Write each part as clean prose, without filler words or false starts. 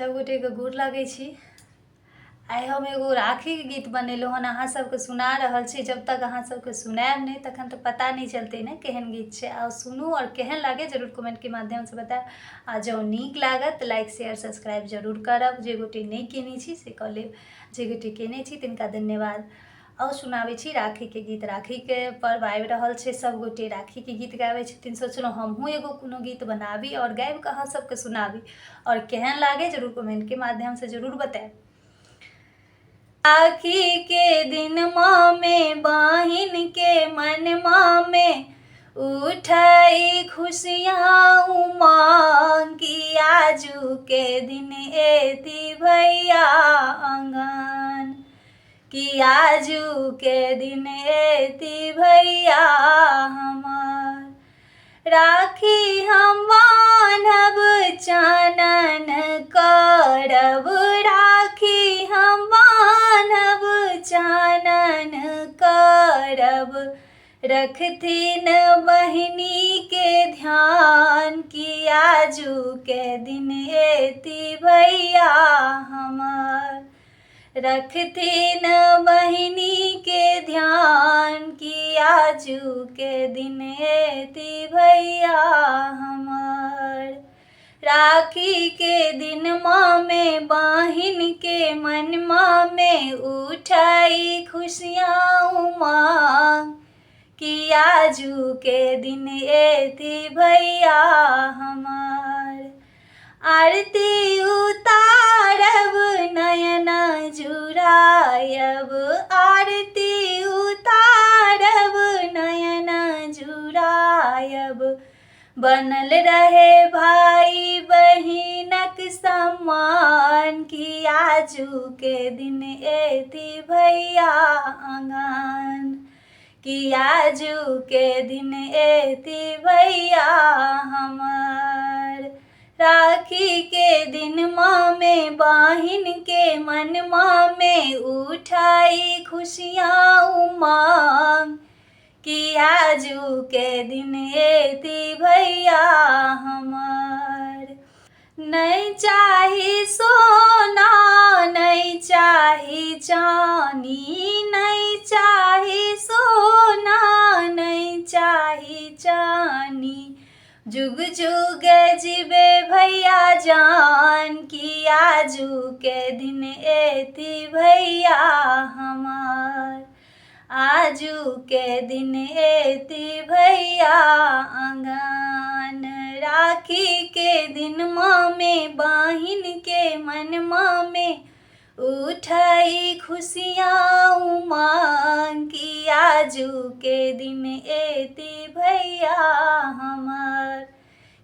सभगोटेके गोर लागै छी। आइ हम एगो राखीके गीत बनेलहुँ हन, अहाँ सबके सुना रहल छी। जब तक अहाँ सबके सुनायब नहि तखन तऽ पता नहि चलतै ने केहन गीत छै। आउ सुनू आओर केहन लागै जरूर कमेन्टके माध्यमसँ बतायब। आ जँ नीक लागत तऽ लाइक शेयर सब्सक्राइब जरूर करब। जे गोटे नहि केने छी से कऽ लेब, जे गोटे केने छी तिनका धन्यवाद। आउ सुनाबै छी राखीके गीत। राखीके पर्व आबि रहल छै, सभगोटे राखीके गीत गाबै छथिन। सोचलहुँ हमहूँ एगो कोनो गीत बनाबी आओर गाबिकऽ अहाँ सबके सुनाबी आओर केहन लागै जरूर कमेन्टके माध्यमसँ जरूर बतायब। राखीके दिनमामे बहिनके मनमामे उठै खुशियाँ उमंग कि आजुके दिन एती भैया अङ्गन, कि आजुके दिन एती भैया हमर। राखी हम बान्हब चानन करब, राखी हम बान्हब चानन करब, रखथिन बहिनी के ध्यान कि आजुके दिन एती भैया हमर। रखथिन बहिनी के ध्यान कि आजू के दिन एती भैया हमर। राखी के दिन मामे बहिन के मन मामे उठाई खुशियाँ उमंग कि आजू के दिन एती भैया हमर। आरती उतारब नयन जुड़ायब, आरती उतारब नयन जुड़ायब, बनल रहे भाई बहिनक सम्मान कि आजू के दिन एती भैया आंगन, कि आजू के दिन एती भैया हमर। राखी के दिन मामे बहिन के मन मामे उठाई खुशियाँ उमंग कि आजू के दिन एती भैया हमर। नहि चाही सोना नहि चाही चानी, नहि चाही सोना नहि चाही चानी, जुग जुग जीबे भैया जान कि आजू के दिन एती भैया हमार। आजू के दिन एती भैया आंगन। राखी के दिन मामे बहिन के मन मामे उठाई खुशियाँ उमंग कि आजू के दिन एती भैया हमार,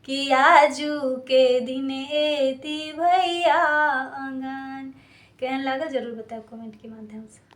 कि आजू के दिन एती भैया आंगन। केहन लागल जरूर बतायब कमेंट के माध्यम से।